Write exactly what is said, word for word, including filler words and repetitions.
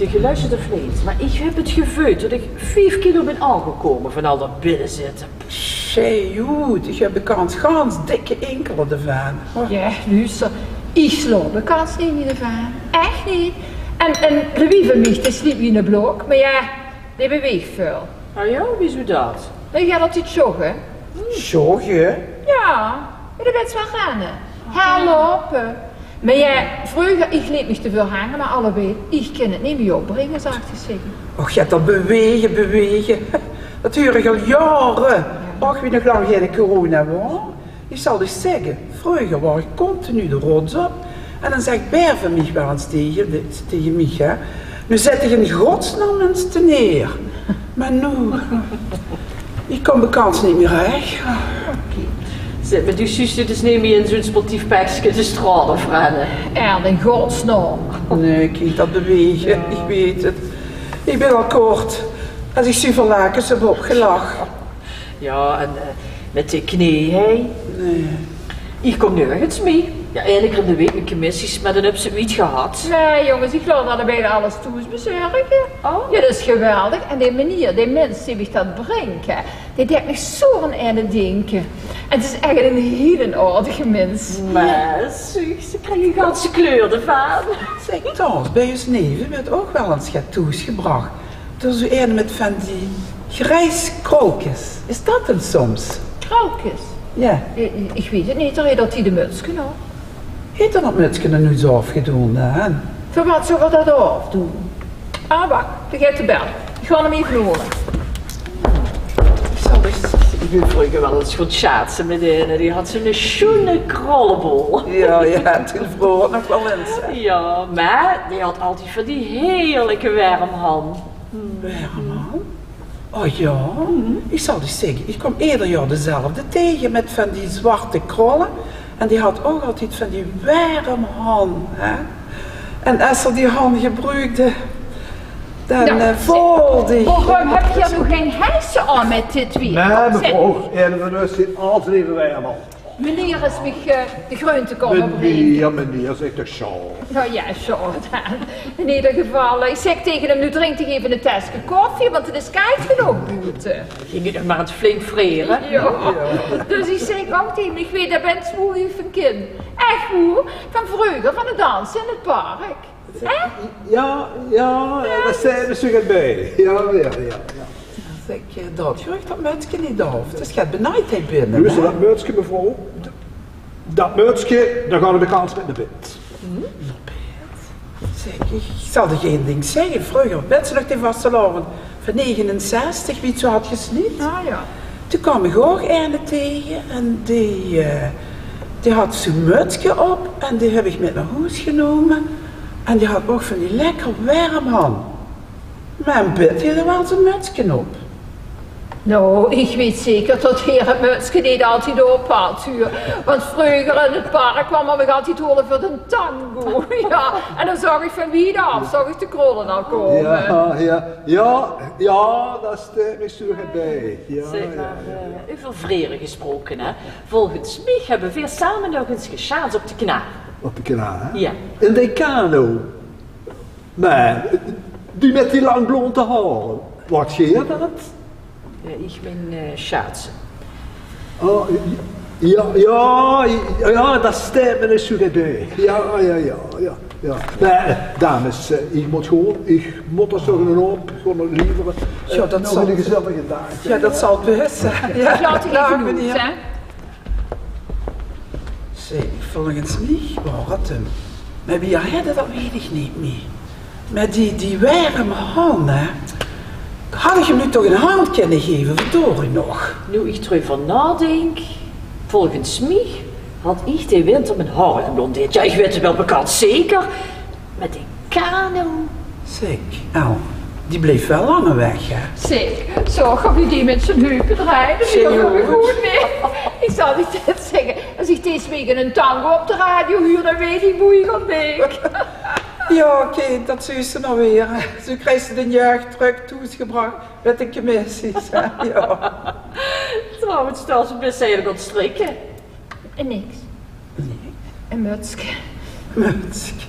Geluifs se 't of neet, mer ich höb 't geveul tot ich vief kilo bin aongekómme van al dat binnezitte. Sjei, joe, ich höb bekans gans dikke inkele d'rvan. Oh. Jao, luuster, ich slaop bekans neet mie d'rvan. Ech neet. En, en de wief van mich, die sliep wie 'ne blok. Mer jao, die beweeg väöl. Ah jao, wiezoe dat? Mer jao, dat is jogge. Jogge? Jao, jao, dat wèts se waal, renne. Hel loupe. Mer jao, vreuger, ich leet mich te väöl hange, mer alleweet, ich kin 't neet mie opbringe, zal ich dich zègke. Och jao, dat bewege, bewege. Dat huur ich al jaore. Och, wie nog lang geine corona waor. Ich zal dich zègke, vreuger waor ich continu de rots op. En dan zag Ber van mich waal ins tege, tege mich, hè: "Noe zèt dich in godsnaam ins te neer." Mer noe, ich kóm bekans neet mie rech. Zèk, mer doe zuus dich dus neet mie in zoe'n sportief pekske de straot op renne. En in godsnaam. Nae, kiek, dat bewege, ich weit 't. Ich bin al kort es ich zuver lakes höb opgelag. Jao, en, eh, mit de knee, hè? Nae. Ich kóm nörges mie. Jao, eine kier in de week mien kemissies, mer dan höbs se 't wied gehad. Nae, jónges, ich laot allebeide alles thoes bezörge. Oh. Jao, dat is geweldig. En die meneer, die mins die mich dat bringk, hè, die deit mich zoe'n eine dinke. En 't is ech 'ne hiele aardige mins. Mer, zuus, ze kriege 'n ganse kleur d'rvan. Zèk, trouwens, bie us neve weurt ouch waal ins get thoes gebrach. Dao is zoe eine mit van die gries krulkes. Is dat 'm soms? Krulkes? Jao. Ich, ich weit 't neet, hae haet altied e mutske op. Haet 'r dat mutske noe ins aafgedoon, hè? Veur wat zou 'r dat aafdoon? Ah, wach, dao geit de bel. Ich gaon 'm effe hole. Ich zal ins, ich bin vreuger waal ins goon sjaatse mit eine. Die had zoe'n sjoene krollebol. Jao, jao, toen vroeger nog waal ins, hè. Jao, mer die had altied van die heerlike werm han. Werm han? Oh jao, ich zal dich zègke, ich kóm eder jaor dezelfde tege mit van die zwarte krolle. En die had ouch altied van die werm han, hè. En es 'r die han gebroekde, dan, eh, voelde ich... Waorum höb geer noe gein hengse aan mit dit weer? Nae, mevrouw, eine van us haet altied eve werm han. Meneer is mich, eh, de greunte kómme bringe. Meneer, meneer, zèk toch Sjaal. Noe jao, Sjaal dan. In eder geval, eh, ich zèk tege häöm: noe drink dich eve e teske koffie, want 't is kaajd genóg boete. Ging 't nog mer ins flink vrere. Jao. Dus ich zèk ouch tege häöm: ich weit, dao bèn ich zwoel van kin. Ech woer, van vreuger, van 't danse in 't park. Hè? Jao, jao, dat steit mich zoe get bie. Jao, jao, jao, jao. Zèk, eh, dat geruch, dat mutske neet aaf. 't Is get benajd hie binne, hè? Luuster, dat mutske, mevrouw. Dat mutske, dao gaon ich bekans mit nao bèd. Hm? Nao bèd? Zèk, ich zal dich ein dink zègke. Vreuger, wèts se nog, de vastelaovend van negenenzestig, wie 't zoe had gesnied? Ah, jao. Toen kaom ich ouch eine tege en die, eh, die had zoe'n mutske op en die höb ich mit nao hoes genómme. En die had ouch van die lekker werm han. Mer in bèd haet 'r waal zoe'n mutske op. Noe, ich weit zeker tot heer 't mutske neet altied op had, huur. Want vreuger in 't park kwaam 'r mich altied hole veur de tango. Jao, en dan zaog ich van wied aaf, zaog ich de krolle al kómme. Jao, jao, jao, jao, dat steit mich zoe get bie. Jao, jao, jao. Zèk, mer, eh, euver vrere gesproke, hè. Volges mich höbbe veer same nog ins gesjaats op de Knaar. Op de Knaar, hè? Jao. In de kano. Mer, die mit die lang blonde haore, waat geer dat? Jao, ich mein, eh, sjaatse. Oh, jao, jao, jao, dat steit mich neet zoe good. Jao, jao, jao, jao, jao. Mer, eh, dames, eh, ich mót gaon, ich mót d'r zoe gaon op, gaon lievere. Jao, dat zal, jao, dat zal bès zeen. Jao, daag, meneer. Zèk, volges mich waor 't 'm. Mer wie 'r heite, dat weit ich neet mie. Mer die, die werm han, hè? Had ich 'm noe toch 'n hand kinne gaeve, verdorie nog. Noe ich d'r euver naodink, volges mich had ich de winter mien haore geblondeerd. Jao, ich weit 't waal bekans zeker. Mit de kano. Zèk, El, die bleef waal lang weg, hè? Zèk, zaog geer wie die mit zien heupe drejde? Zèk, jao, good, nae. Ich zal dich get zègke, es ich dees waek 'ne tango op de radio huur, dan weit ich boe ich aan dink. Jao, oké, dat zuus se noe weer. Zoe kriegs se de jeug trök thoes gebrach mit de kemissies, hè? Jao. Trouwens, Tals, waat bès se eigelik aan 't strikke? Niks. Niks. E mutske. Mutske.